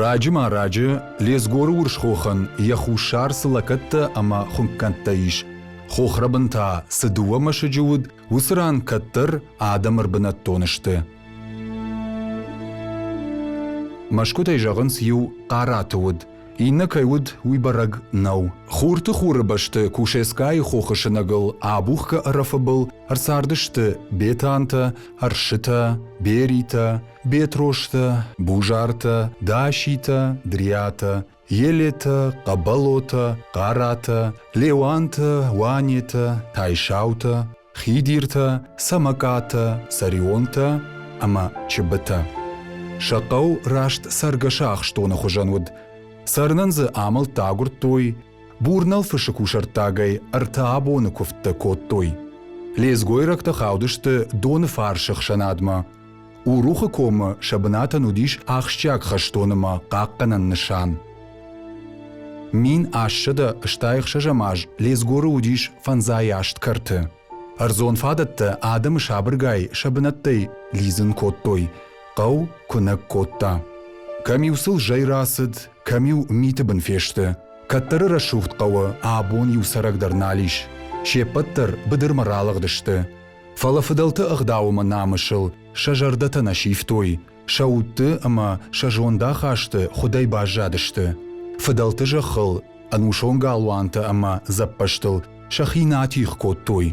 Раджы-ма раджы Лезгоры Урсхохӕн йӕ хуссар цы лӕгӕттӕ ӕмӕ хуынкъгӕндтӕ ис, хохрӕбын та цы дыууӕ мӕсыджы уыд, уыцы ран кӕддӕр адӕм ӕрбынӕттон сты. Мӕскуытӕй зӕгъынц иу Хъараты уыд, иннӕ кӕй уыд, уый бӕрӕг нӕу. Хурты хуры бӕсты Кушескайы хохы сынӕгыл абухгӕ ӕрӕфы был ӕрцардысты Бетантӕ, Ӕрсытӕ, Беритӕ, Бетрозтӕ, Бузартӕ, Даситӕ, Дриатӕ, Елетӕ, Хъӕбӕлотӕ, Хъаратӕ, Леуантӕ, Уанетӕ, Тайсаутӕ, Хидиртӕ, Цӕмӕкъатӕ, Цӕрионтӕ ӕмӕ Чыбытӕ. Сӕ хъӕу раст цӕргӕсы ахстоны хуызӕн уыд. Цӕрынӕн дзы амӕлттӕ агуырдтой, бур нӕлфысы кусӕрттагӕй ӕртӕ абоны куывдтӕ кодтой. Лезгойрӕгтӕ хаудысты доны фарсы ӕхсӕнадмӕ. Урухы комы сӕ бынатӕн уыдис ахсджиаг хӕстон ӕмӕ хъахъхъӕнӕн нысан. 1866 аз Лезгоры уыдис фӕндзай аст кӕрты. Ӕрдзон фадӕттӕ адӕмы сабыргай сӕ бынӕттӕй лидзын кодтой, хъӕу куынӕг кодта. Кӕм-иу сыл зӕй рацыд, кӕм-иу миты бын фесты. Кӕддӕры рӕсугъд хъӕуы абон иу цӕрӕг дӕр нал ис. Се ппӕт дӕр быдырмӕ ралыгъдысты. Фӕлӕ фыдӕлты ӕгъдау ӕмӕ намысыл сӕ зӕрдӕтӕ нӕ сивтой, сӕ удты ӕмӕ сӕ зондахасты хуыдӕй баззадысты. Фыдӕлты зӕххыл ӕнусон галуантӕ ӕмӕ дзӕппӕзтыл сӕхи нӕ атигъ кодтой.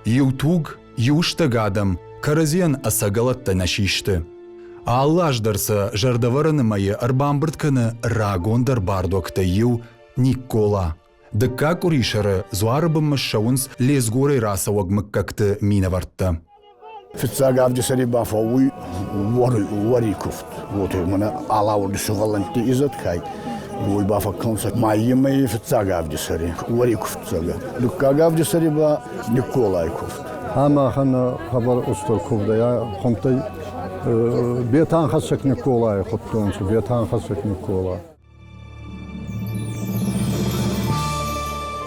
Иу туг, иу стӕг адӕм кӕрӕдзийӕн ӕцӕгӕлӕттӕ нӕ систы. Алы аз дӕр сӕ зӕрдӕвӕрӕны мӕйы ӕрбамбырд кӕны рагондӕр бардуӕгтӕй иу Никкола. Дыккаг къуырисӕры дзуары бынмӕ ссӕуынц Лезгорӕй рацӕуӕг мыггӕгты минӕвӕрттӕ. Фиццаг авдисӕри ба фӕууй уӕри куфт. Уотӕ мӕнӕ алаурди сувӕллӕнтти изӕд кай, уой ба фӕккӕнунцӕ майи мӕйи фиццаг авдисӕри, уӕри куфт зӕгъгӕ. Дуккаг авдисӕри ба Николай куфт. Ӕмӕхӕн хъӕбӕр устур кувдӕй хунтӕй Бетанхӕссӕг Николай худтонцӕ, Бетанхӕссӕг Никола.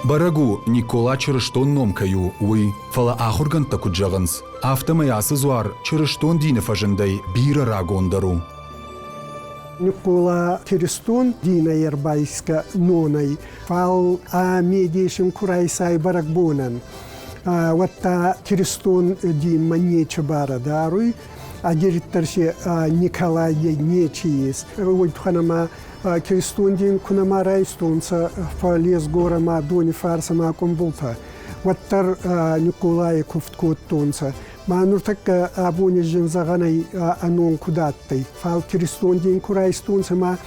Бӕрӕг у, Никкола чырыстон ном кӕй у, уый, фӕлӕ ахуыргӕндтӕ куыд зӕгъынц, афтӕмӕй ацы дзуар чырыстон дины фӕзындӕй бирӕ рагондӕр у. Никкола киристон динӕй ӕрбайсгӕ нонӕй, фал ӕ медесин ку райсай бӕрӕгбонӕн, уӕдта киристон динмӕ нечи барӕ даруй, ӕгириддӕр си Николаййӕй нечи ес. Уой туххӕн ӕма киристон дин ку нӕма райстонцӕ Лезгор ӕма Донифарс ӕма Къумбултӕ, уӕддӕр Николайи кувд кодтонцӕ. Ма нуртӕккӕ абони зин зӕгъӕн ӕй ӕнон куд адтӕй. Фал киристон дин ку райстонцӕ ма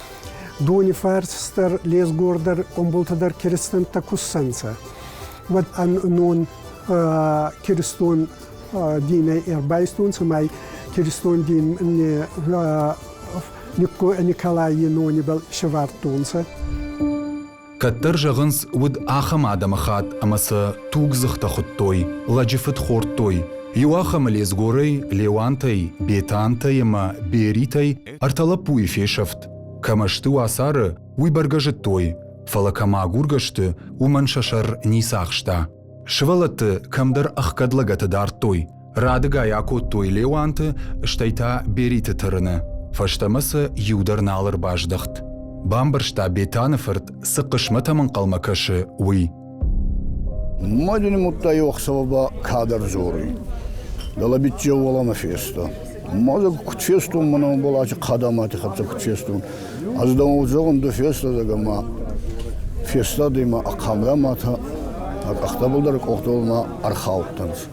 Донифарс дӕр, Лезгор дӕр, Къумбултӕ дӕр киристӕнттӕ ку ссӕнцӕ, уӕд ӕнон киристон динӕй ӕрбайстонцӕ ма киристон дин Николайи нонибӕл исӕвардтонцӕ. Кӕддӕр, зӕгъынц, уыд ахӕм адӕмыхатт ӕмӕ сӕ тугдзыхтӕ хуыдтой, лӕджы фыд хордтой. Иу ахӕмы Лезгорӕй, Леуантӕй, Бетантӕй ӕмӕ Беритӕй ӕртӕ лӕппуйы фесӕфт. Кӕмӕ сты уацары, уый бӕргӕ зыдтой, фӕлӕ кӕм агургӕ сты, уымӕн сӕ сӕр ницы ахста. Сывӕллӕтты кӕмдӕр ӕхгӕд лӕгӕты дардтой, радыгай акодтой Леуанты, стӕй та Бериты тырыны. Фӕстӕмӕ сӕ иу дӕр нал ӕрбаздӕхт. Бамбӕрста Бетаны фырт, цы хъысмӕт ӕм ӕнхъӕлмӕ кӕсы, уый. Мадини мудта ӕхсӕвӕ ба кадӕр дзоруй. Дӕлӕ биччеу уӕлӕмӕ феста. Ма куд фестун, мӕнӕ балачи хъадамати хӕццӕ куд фестун. Ӕз дӕу зӕгъун, ду феста, зӕгъӕ, ма фестадӕй ма ӕхъӕмраматӕ, ӕ къӕхтӕбӕл дӕр къохтӕбӕл ма ӕрхаудтӕнцӕ.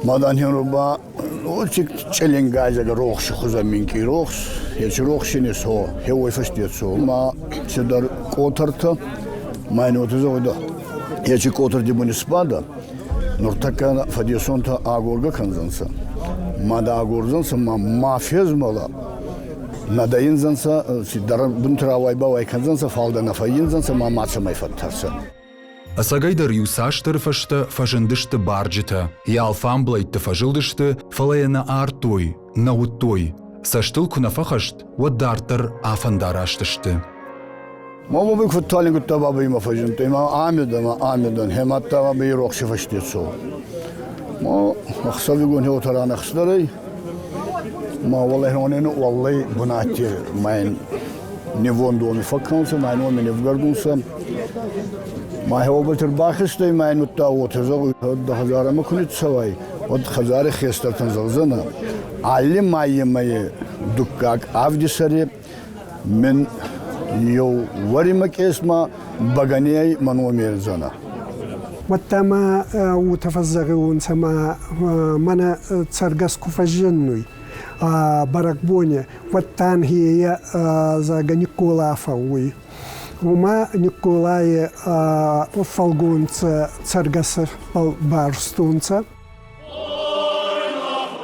Ма дан ба оци челенгай зӕгъӕ рохси хузӕн минкъий рохс, еци рохси не цо, хе уой фӕсте цо. Ма цидӕр къотӕртӕ, ма ин уотӕ зӕгъидӕ, еци къотӕрти буни сбада, нуртӕккӕ фӕдесонтӕ агоргӕ кӕндзӕнцӕ. Ма дӕ агордзӕнцӕ, ма ма фезмӕлӕ, Нӕ дӕ индзӕнцӕ, цидӕр бунти рауай-бауай кӕндзӕнцӕ, фал дӕ нӕ фӕййиндзӕнцӕ, ма мацӕмӕй фӕттӕрсӕ. Ӕцӕгӕйдӕр иу цасдӕры фӕстӕ фӕзындысты барджытӕ, йӕ алфамблӕйтты фӕзылдысты, фӕлӕ йӕ нӕ ардтой, нӕ уыдтой. Цӕстыл куы нӕ фӕхӕст, уӕд дарддӕр афӕндараст сты. Ма бабай куд талингудта бабай ма фӕзиндтӕй, ма амедӕ, ма амедӕн, хемадта бабай рохси фӕсте цо. Ма ӕхсӕвигон хеуотӕ ранӕхстӕр ӕй, ма уӕлӕ хонен уӕллӕй бунати мӕн. Нивондони фӕккӕнунцӕ, ма ин уоми нивгӕрдунцӕ. Ма хеуобӕлти ӕрбахизтӕй, ма ин удта уотӕ зӕгъуй, дӕ хӕдзарӕмӕ ку ниццӕуай, уӕд хӕдзари хестӕртӕн зӕгъдзӕнӕ, алли мӕйемӕ дуккаг авдисӕри мин еу уӕримӕ къесмӕ бӕгӕнийӕй мӕ номердзӕнӕ. Уӕдта ма уотӕ фӕззӕгъиуонцӕ ма мӕнӕ цӕргӕс ку фӕззиннуй бӕрӕгбони, уӕдта ӕнхейӕ зӕгъгӕ Никкола фӕууй. Уымӕ Никколайи фӕлгонц цӕргӕсы барстонцӕ.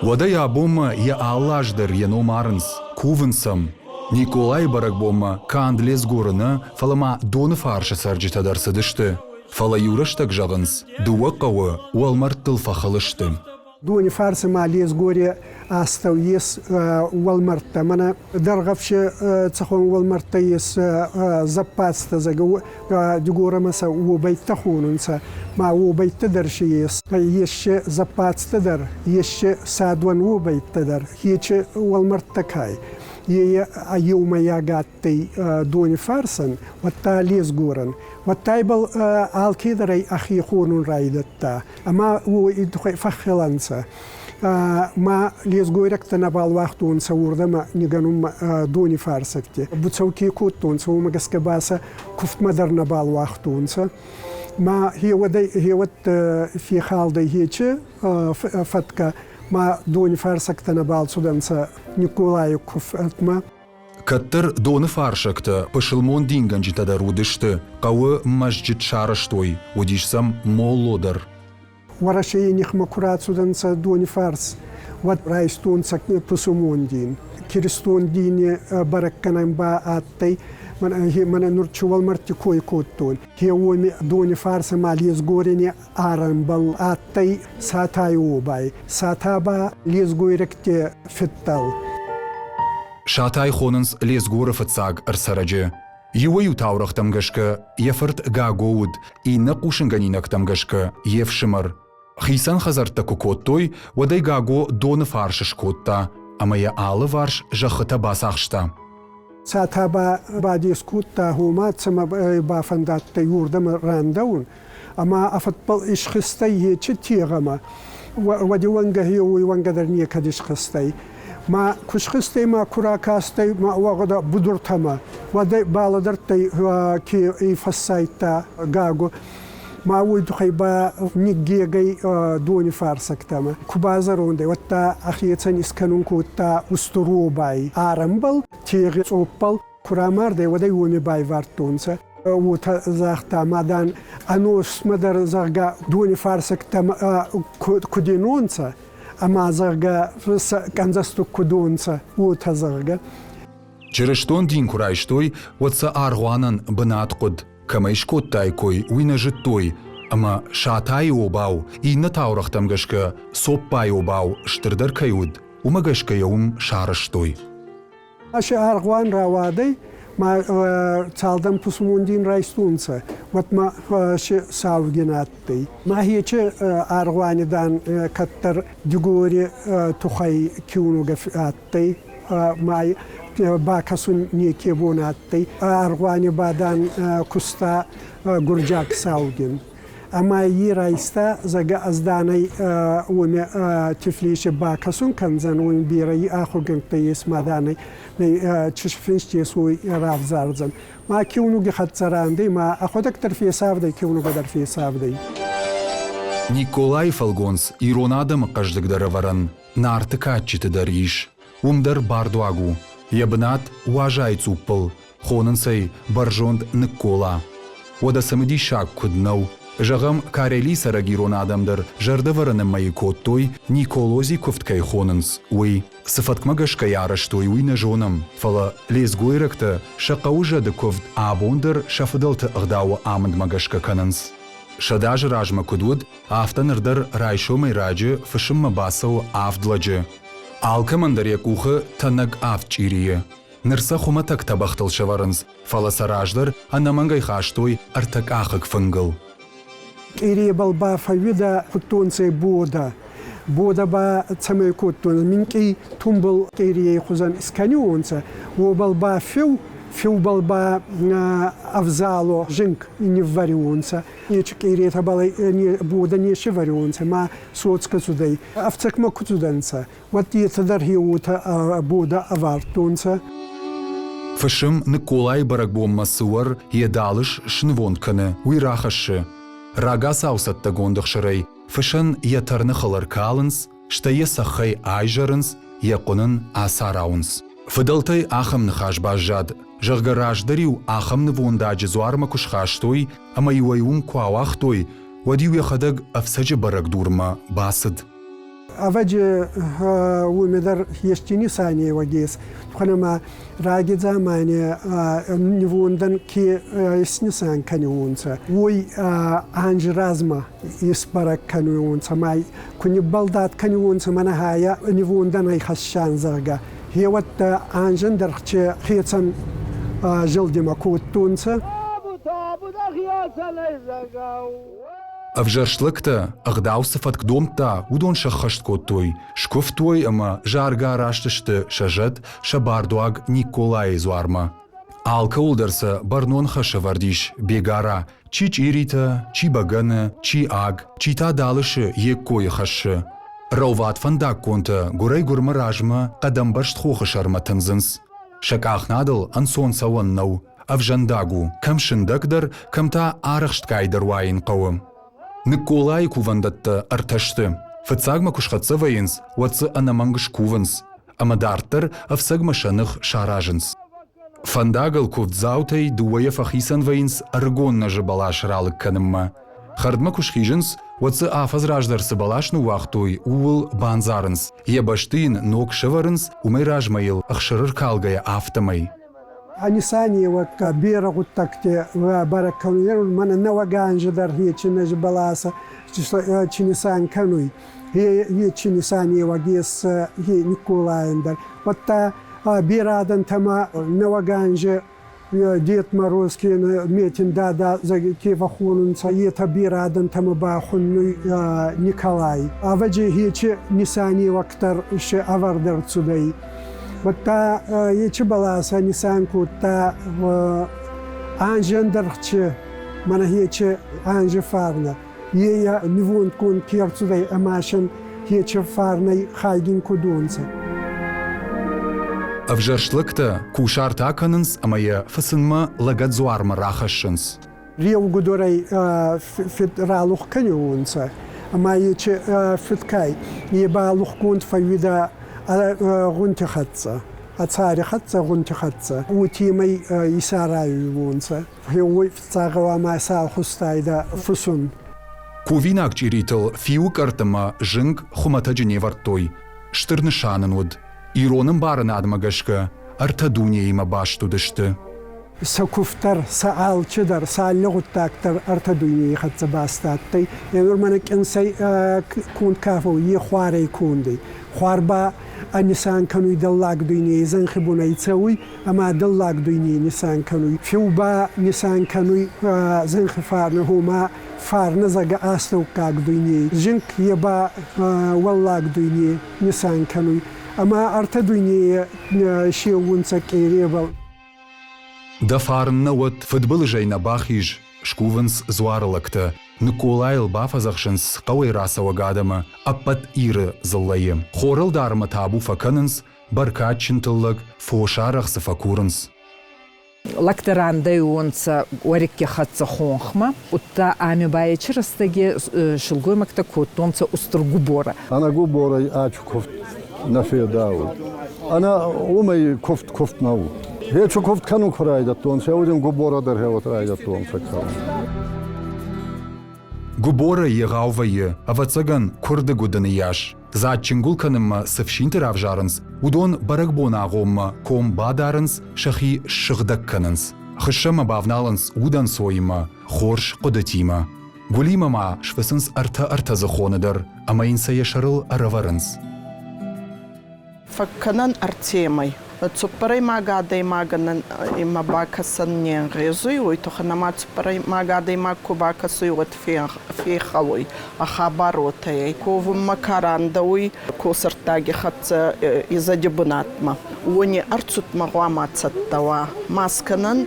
Уӕдӕй абонмӕ йӕ алы аз дӕр йӕ ном арынц, кувынц ӕм. Николайы бӕрӕгбонмӕ канд Лезгоры нӕ, фӕлӕ ма Доныфарсы цӕрджытӕ дӕр цыдысты. Фӕлӕ иу рӕстӕг зӕгъынц, дыууӕ хъӕуы уӕлмӕрдтыл фӕхыл сты. Дони фарси ма Лезгори астӕу ес уӕлмӕрдтӕ. Мӕнӕ Дӕргъӕвси цӕхуӕн уӕлмӕрдтӕ ес зӕппадзтӕ, зӕгъгӕ, Дигорӕмӕ сӕ уобӕйттӕ хонунцӕ. Ма уобӕйттӕ дӕр си ес. Ес си зӕппадзтӕ дӕр, ес си садуӕн уобӕйттӕ дӕр. Ечи уӕлмӕрдтӕ кай. Е еумӕйаг адтӕй дони фарсӕн, уӕдта Лезгорӕн. Уӕдта ибӕл алкедӕр ӕй ӕхе хонун райдӕдта. Ӕма уой фӕххелӕнцӕ. Ма лезгойрӕгтӕ нӕбал уагътонцӕ уордӕмӕ нигӕнунмӕ дони фарсӕгти. Буцӕу ке кодтонцӕ, уомӕ гӕсгӕ ба сӕ куфтмӕ дӕр нӕбал уагътонцӕ. Ма хеуӕдӕй хеуӕд фехалдӕй хече фӕткӕ, ма дони фарсӕгтӕ нӕбал цудӕнцӕ Николайи куфтмӕ. Кӕддӕр доны фарсӕгтӕ пысылмон дингӕнджытӕ дӕр уыдысты, хъӕуы мӕзджыт сарӕзтой, уыдис сӕм молло дӕр. Уӕрӕсейы нихмӕ ку рацудӕнцӕ Донифарс, уӕд райстонцӕ пусумон дин. Киристон дини бӕрӕггӕнӕн ба адтӕй, мӕнӕ нур чи уӕлмӕрдти кой кодтон. Хе уоми Донифарс ӕма Лезгорени арӕнбӕл адтӕй Сатай уобай. Сата ба лезгойрӕгти федтал. Сатай хонынц Лезгоры фыццаг ӕрцӕрӕджы. Иуӕй-иу таурӕгътӕм гӕсгӕ йӕ фырт Гаго уыд, иннӕ хъусынгӕнинӕгтӕм гӕсгӕ йе фсымӕр. Хицӕн хӕдзӕрттӕ куы кодтой, уӕд ӕй Гаго доны фарс скодта ӕмӕ йӕ алыварс зӕххытӕ бацахста. Сата ба бадес кодта, гъома цӕмӕ бафӕндадтӕй уордӕмӕ рандӕун, ӕма ӕ фӕдбӕл исхизтӕй ечи тегъӕмӕ. Уӕди уӕнгӕ уой уӕнгӕ дӕр некӕд исхизтӕй. Ма ку схизтӕй ма ку ракастӕй ма уӕгъдӕ будуртӕмӕ, уӕд балӕдӕрдтӕй ке фӕссайдта Гаго. Ма уой туххӕй ба ниггегӕй дони фарсӕгтӕмӕ. Ку базӕрондӕй, уӕдта ӕхецӕн искӕнун кодта устур уобай арӕнбӕл, тегъи цъоппӕл. Ку рамардӕй, уӕд ӕй уоми байвардтонцӕ. Уотӕ загъта, мадан ӕносмӕ дӕр, зӕгъгӕ, дони фарсӕгтӕмӕ ку денонцӕ, ӕма, зӕгъгӕ, сӕ къӕндзӕстуг ку донцӕ, уотӕ, зӕгъгӕ. Чырыстон дин куы райстой, уӕд сӕ аргъуанӕн бынат хъуыд. Кӕмӕй скодтаиккой, уый нӕ зыдтой, ӕмӕ Сатайы обау, иннӕ таурӕгътӕм гӕсгӕ Цоппайы обау стырдӕр кӕй уыд, уымӕ гӕсгӕ йӕ уым сарӕзтой. Аци аргъуан рауадӕй, ма цалдӕн пусумон дин райстонцӕ, уӕд ма си саугин адтӕй. Ма хече аргъуани дан кӕддӕр Дигори туххӕй киунугӕ адтӕй, ма бакӕсун неке бон адтӕй. Аргъуани ба дан куста гурджаг саугин. Ӕма и райста, зӕгъгӕ, ӕзданӕй уоми Тифлиси бакӕсун кӕндзӕн, уоми берӕ ахургӕндтӕ ес маданӕй чысфинст ес, уой равзардзӕн. Ма киунуги хӕццӕ рандӕй, ма ӕхуӕдӕг дӕр фесавдӕй, киунугӕ дӕр фесавдӕй. Николайы фӕлгонц ирон адӕмы хъӕздыгдӕр ӕвӕрӕн Нарты кадджыты дӕр ис. Уым дӕр бардуаг у. Йӕ бынат Уазайы цъуппыл, хонынц ӕй бӕрзонд Ныккола. Уӕдӕ цымыдисаг куыд нӕу, зӕгъӕм, Карелийы цӕрӕг ирон адӕм дӕр зӕрдӕвӕрӕны мӕйы кодтой, Николози куывд кӕй хонынц, уый. Цы фӕткмӕ гӕсгӕ йӕ арӕзтой, уый нӕ зонӕм, фӕлӕ лезгойрӕгтӕ сӕ хъӕуы зӕды куывд абон дӕр сӕ фыдӕлты ӕгъдауы амындмӕ гӕсгӕ кӕнынц. 100 азы размӕ куыд уыд, афтӕ ныр дӕр райсомӕй раджы фысыммӕ бацӕуы авд лӕджы. Алкӕмӕн дӕр йӕ къухы тӕнӕг авд чъирийы. Ныр сӕ хуымӕтӕг тӕбӕгътыл сӕвӕрынц, фӕлӕ сӕ раздӕр ӕнӕмӕнгӕй хастой ӕртӕкъахыг фынгыл. Къиребӕл ба фӕууидӕ худтонцӕ бодӕ. Бодӕ ба цӕмӕй кодтонцӕ, минкъий тумбул къирийей хузӕн искӕниуонцӕ, уобӕл ба феу Фиубӕл ба ӕвзало зинг ниввӕриуонцӕ. Ечи къеретӕбӕл бодӕ не сивӕриуонцӕ, ма соцгӕ цудӕй. Ӕфцӕгмӕ ку цудӕнцӕ, уӕд етӕ дӕр хеуотӕ бодӕ ӕвардтонцӕ. Фысым Ныкколайы бӕрӕгбонмӕ цы уӕр йӕ далыс снывонд кӕны, уый рахӕссы. Рагацау цӕттӕгонд ӕхсырӕй фысӕн йӕ тӕрныхыл ӕркалынц, стӕй йӕ цӕххӕй айзӕрынц, йӕ хъуын ын ацарауынц. Фыдӕлтӕй ахӕм ныхас баззад, зӕгъгӕ, раздӕр-иу ахӕм нывондаджы дзуармӕ куы схастой ӕмӕ-иу ӕй уым куы ауагътой, уӕд-иу йӕхӕдӕг ӕфцӕджы бӕрӕг дурмӕ бацыд. Ӕвӕджи уоми дӕр ести нисанеуӕг ес, туххӕн ӕма раги дзамани нивондӕн ке иснисан кӕниуонцӕ, уой анзи размӕ исбӕрӕг кӕниуонцӕ, ма ку ниббӕлдат кӕниуонцӕ мӕнӕ хая нивондӕн ӕй хӕссан, зӕгъгӕ. Хеуӕттӕ анзӕн дӕргъчи хецӕн зилдимӕ кодтонцӕ. Ӕвзӕрст лӕгтӕ, ӕгъдау цы фӕтк домдта, уыдон сӕххӕст кодтой, скуывтой ӕмӕ заргӕ араст сты сӕ зӕд, сӕ бардуаг Никколайы дзуармӕ. Алкӕуыл дӕр сӕ бӕрнон хӕс ӕвӕрд ис бегара, чи чъиритӕ, чи бӕгӕны, чи аг, чи та далысы йе ккойы хӕссы. Рӕувад фӕндаггонтӕ гуырӕй-гуырмӕ размӕ хъӕдӕмбӕрзт хохы сӕрмӕ тындзынц. Сӕ къахнадыл ӕнцон цӕуӕн нӕу, ӕвзӕндаг у, кӕм сындӕгдӕр, кӕм та арӕхстгайдӕр уайын хъӕуы. Ныкколайы кувӕндӕттӕ ӕртӕ сты. Фыццагмӕ куы схӕццӕ вӕййынц, уӕд дзы ӕнӕмӕнг скувынц, ӕмӕ дарддӕр ӕфцӕгмӕ сӕ ных саразынц. Фӕндагыл куывддзаутӕй дыууӕйӕ фӕхицӕн вӕййынц ӕрыгон нӕзы бӕлас ралыг кӕнынмӕ. Хӕрдмӕ куы схизынц, уӕд дзы афӕдз раздӕр цы бӕлас ныууагътой, ууыл бандзарынц, йӕ бӕсты йын ног сӕвӕрынц, уымӕй размӕ йыл ӕхсыр ӕркалгӕйӕ, афтӕмӕй. Нисанеуӕггӕ берӕ гъуддӕгти бӕрӕг кӕнуй. Мӕнӕ нӕуӕг анзи дӕр ечи нӕзи бӕласӕ чи нисан кӕнуй, ечи нисанеуӕг ес Николайӕн дӕр. Уӕдта берӕ адӕнтӕмӕ нӕуӕг анзи Дед Мороз кенӕ Метин Дада ке фӕххонунцӕ, етӕ берӕ адӕнтӕмӕ бахуннуй Николай. Ӕвӕдзи, ечи нисанеуӕгдӕр си ӕвӕрд ӕрцудӕй. Уӕдта ечи бӕласӕ нисан кодта анзи ӕндӕргъчи, мӕнӕ ечи анзи фарнӕ. Е нивондгонд ке ӕрцудӕй ӕма син ечи фарнӕй хайгин куд уонцӕ. Ӕвзӕрст лӕгтӕ кусарт акӕнынц ӕмӕ йӕ фыцынмӕ лӕгӕтдзуармӕ рахӕссынц. Реугудорӕй ралух кӕниуонцӕ, ӕма ечи фидкай е ба лухгонд фӕууидӕ гъунти хӕццӕ, ӕцари хӕццӕ, гъунти хӕццӕ. Уотемӕй исарайуонцӕ. Уой фиццаг гъӕуама сӕ хустайдӕ фусун. Кувинаг чъиритыл фиуы къӕртт ӕмӕ зынг хуымӕтӕджы не вӕрдтой. Стыр нысан ын уыд. Ирон ӕмбарынадмӕ гӕсгӕ ӕртӕ дунеимӕ баст уыдысты. Сӕ куывд дӕр, сӕ алчи дӕр, сӕ алы гъуддаг дӕр ӕртӕ дуйней хӕццӕ баст адтӕй. Е мӕнӕ къинсӕй конд ка фӕууй, е хуарӕй кондӕй. Хуар ба ӕ нисан кӕнуй дӕллаг дуйней зӕнхи бунӕй цӕуй ӕма дӕллаг дуйней нисан кӕнуй. Фиу ба нисан кӕнуй зӕнхи фарнӕ, гъома фарнӕ зӕгъгӕ астӕуккаг дуйней. Зинг е ба уӕллаг дуйней нисан кӕнуй. Ӕма ӕртӕ дуйнейи сеуунцӕ къеребӕл. Дӕ фарн нӕ уӕд, фыдбылызӕй нӕ бахиз, скувынц дзуары лӕгтӕ, Ныкколайыл бафӕдзӕхсынц хъӕуӕй рацӕуӕг адӕмы, ӕппӕт Иры дзыллӕйы. Хорыл дӕр табу фӕкӕнынц, бӕркадджын тыллӕг, фосарӕх цы фӕкурынц. Лӕгтӕ рандӕйуонцӕ уӕрикки хӕццӕ хонхмӕ, удта ами ба ечи рӕстӕги силгоймӕгтӕ кодтонцӕ устур губорӕ. Ӕнӕ губорӕй ачу куывд нӕ федауы. Ӕнӕ уымӕй куывд куывд нӕу. Хечу куывд кӕнун куы райдӕдтонцӕ, уӕд губорӕ дӕр хеуат райдӕдтонцӕ кӕнун. Губорӕ егъау вӕййы, ӕвӕццӕгӕн, куырды гуыдыны йас. Дзаджджын гуыл кӕнынмӕ цы фсинты равзарынц, уыдон бӕрӕгбоны агъоммӕ ком бадарынц, сӕхи ссыгъдӕг кӕнынц. Хыссӕмӕ бавналынц удӕнцоимӕ, хорз хъуыдытимӕ. Гуылимӕ ма сфыцынц ӕртӕ ӕртӕдзыхоны дӕр ӕмӕ йын сӕ йӕ сӕрыл ӕрӕвӕрынц. Фӕккӕнӕн ӕртемӕй. Цуппӕрӕймаг адӕймагӕн имӕ бакӕсӕн не нгъезуй, уой туххӕн ӕма цуппӕрӕймаг адӕймаг ку бакӕсуй, уӕд фехӕлуй. А хабар уотӕ ӕй. Ковунмӕ ка рандӕуй косӕрттаги хӕццӕ изӕди бунатмӕ, уони ӕрцудмӕ гъӕуама цӕттӕ уа. Ма скӕнӕн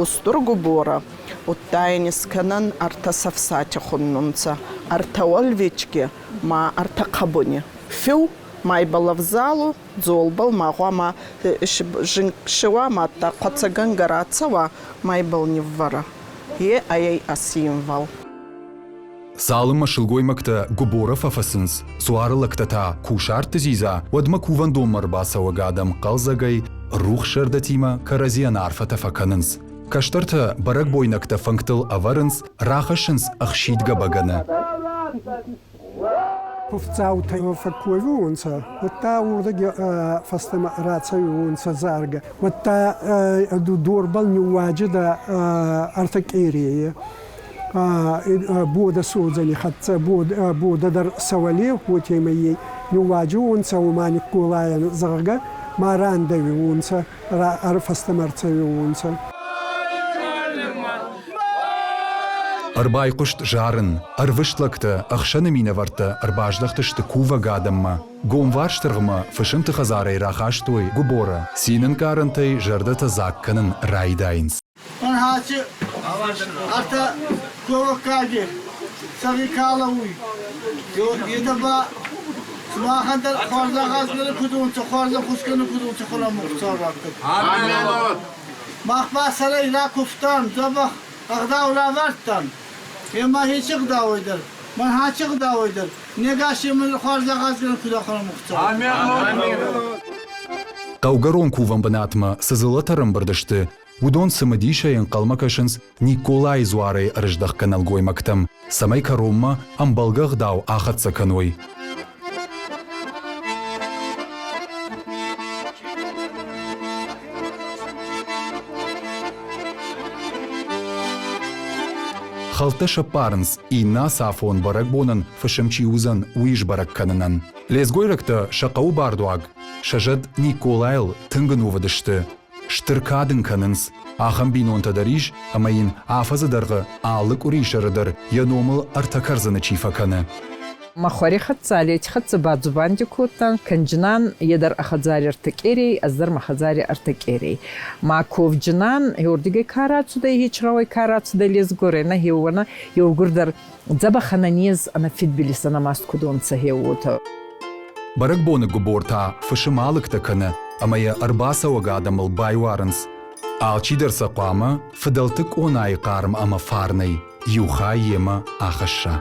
устур губорӕ, удта ин искӕнӕн ӕртӕ цӕфсати хуннунцӕ, ӕртӕ уӕлвечки ма ӕртӕ хъӕбуни. Феу майбӕл ӕвзалу, дзолбӕл ма гъуама зингсеуа, мадта хъуӕцӕгӕнгӕ рацӕуа, майбӕл ниввӕрӕ. Е ӕй ӕ символ. Цалынмӕ сылгоймӕгтӕ гуыборы фӕфыцынц, дзуары лӕгтӕ та кусӕртты дзидза, уӕдмӕ кувӕндонмӕ ӕрбацӕуӕг адӕм хъӕлдзӕгӕй, рухс зӕрдӕтимӕ кӕрӕдзийӕн арфӕтӕ фӕкӕнынц. Кӕстӕртӕ бӕрӕгбойнӕгтӕ фынгтыл ӕвӕрынц, рахӕссынц ӕхсидгӕ бӕгӕны. Куывддзаутӕ фӕккойуонцӕ, уӕдта уордӕги фӕстӕмӕ рацӕуиуонцӕ заргӕ. Уӕдта дорбӕл ниууаджидӕ ӕртӕ къерейи. Бодӕ содзӕни хӕццӕ, бодӕ дӕр сӕ уӕле, уотемӕй ниууаджиуонцӕ уома Никколайӕн, зӕгъгӕ, ма рандӕуиуонцӕ, фӕстӕмӕ ӕрцӕуиуонцӕ. Ӕрбайхъуыст зарын, ӕрвыст лӕгтӕ, ӕхсӕны минӕвӕрттӕ ӕрбаздӕхтысты кувӕг адӕммӕ. Гомварс тыргъмӕ фысымты хӕдзарӕй рахастой гуыборы. Цины ӕнкъарӕнтӕй зӕрдӕтӕ дзаг кӕнын райдайынц. Ӕртӕ кувӕггаги цӕрикалауй. Етӕ ба сумахӕн дӕр хуӕрзагъазгӕнӕ куд унцӕ, хуӕрзӕхусгӕнӕ куд унцӕ, хуламухцар раттӕд. Мах ба сӕрӕй ракувтан, дзӕбӕх ӕгъдау равардтан. Ема ечи ӕгъдауӕй дӕр, мӕн хачи ӕгъдауӕй дӕр не гасемӕн хуӕрзагъазгӕнӕ куд хуламухцар. Хъӕугӕрон кувӕн бынатмӕ цы дзыллӕтӕ ӕрӕмбырд сты, уыдон цымыдисӕй ӕнхъӕлмӕ кӕсынц Никколайы дзуарӕй ӕрыздӕхгӕ нӕлгоймӕгтӕм, цӕмӕй кӕронмӕ ӕмбӕлгӕ ӕгъдау ахӕццӕ кӕной. Хӕлттӕ сӕппарынц, иннӕ ацафон бӕрӕгбонӕн фысым чи уыдзӕн, уый сбӕрӕг кӕнынӕн. Лезгойрӕгтӕ сӕ хъӕуы бардуаг, сӕ зӕд Никколайыл тынг ӕнувыд сты. Стыр кад ын кӕнынц. Ахӕм бинонтӕ дӕр ис, ӕмӕ йын афӕдзы дӕргъы алы къуырисӕры дӕр йӕ номыл ӕртӕ кӕрдзыны чи фӕкӕны. Мӕ хуӕри хӕццӕ, Алети хӕццӕ бадзубанди кодтан, кӕнджинан, е дӕр ӕ хӕдзари ӕртӕ къерей, ӕз дӕр мӕ хӕдзари ӕртӕ къерей. Ма ковджинан, еурдигӕй ка рацудӕй, хечрауӕй ка рацудӕй лезгорӕй, нӕ хеуонӕ, еугур дӕр дзӕбӕх ӕнӕнез, ӕнӕфидбилиз, ӕнӕмаст куд уонцӕ, хеуотӕ. Бӕрӕгбоны гуыбор та фысым алыгтӕ кӕны ӕмӕ йӕ ӕрбацӕуӕг адӕмыл байуарынц. Алчидӕр сӕ хъуамӕ фыдӕлты къонайы хъарм ӕмӕ фарнӕй иу хай йемӕ ахӕсса.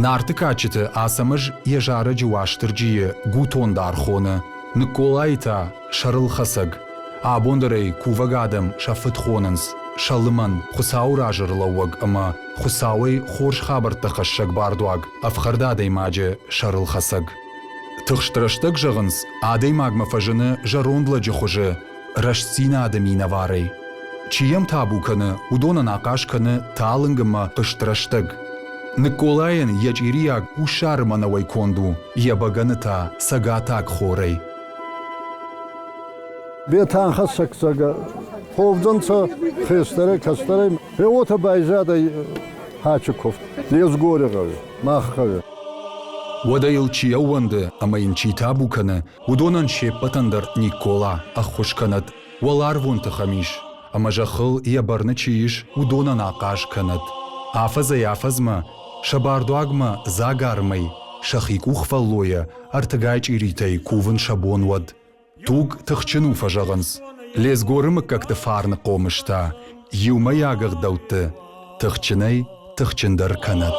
Нарты кадджыты Ацӕмӕз йӕ зарӕджы Уастырджийы гутондар хоны, Ныкколайы та сӕрылхӕцӕг. Абон дӕр ӕй кувӕг адӕм сӕ фыд хонынц, сӕ лымӕн, Хуыцауы раз ӕрлӕууӕг ӕмӕ Хуыцауӕй хорз хабӕрттӕ хӕссӕг бардуаг, ӕфхӕрд адӕймаджы сӕрылхӕцӕг. Тыхст рӕстӕг, зӕгъынц, адӕймагмӕ фӕзыны зӕронд лӕджы хуызы, рӕстдзинады минӕварӕй. Чи йӕм табу кӕны, уыдонӕн ахъаз кӕны талынг ӕмӕ хъызт рӕстӕг. Ныкколайӕн йӕ чъирийаг хуссары мӕнӕуӕй конд у, йӕ бӕгӕны та цӕгатаг хорӕй. Бетанхӕссӕг зӕгъгӕ, ковдзӕнцӕ хестӕрӕй, кӕстӕрӕй. Гъе уотӕ байзадӕй Хачы куывд. Лезгори гъӕуи, мах гъӕуи. Уӕдӕ йыл чи ӕууӕнды ӕмӕ йын чи табу кӕны, уыдонӕн се ппӕтӕн дӕр Никкола ӕххуыс кӕнӕд, уӕларвон тых ӕм ис, ӕмӕ зӕххыл йӕ бӕрны чи ис, уыдонӕн ахъаз кӕнӕд. Афӕдзӕй-афӕдзмӕ сӕ бардуагмӕ дзагармӕй, сӕхи къухфӕллойӕ ӕртыгай чъиритӕй кувын сӕ бон уӕд. Туг тыхджын у, фӕзӕгъынц. Лезгоры мыггӕгты фарны хъомыс та иумӕйаг ӕгъдӕутты тыхджынӕй тыхджындӕр кӕнӕд.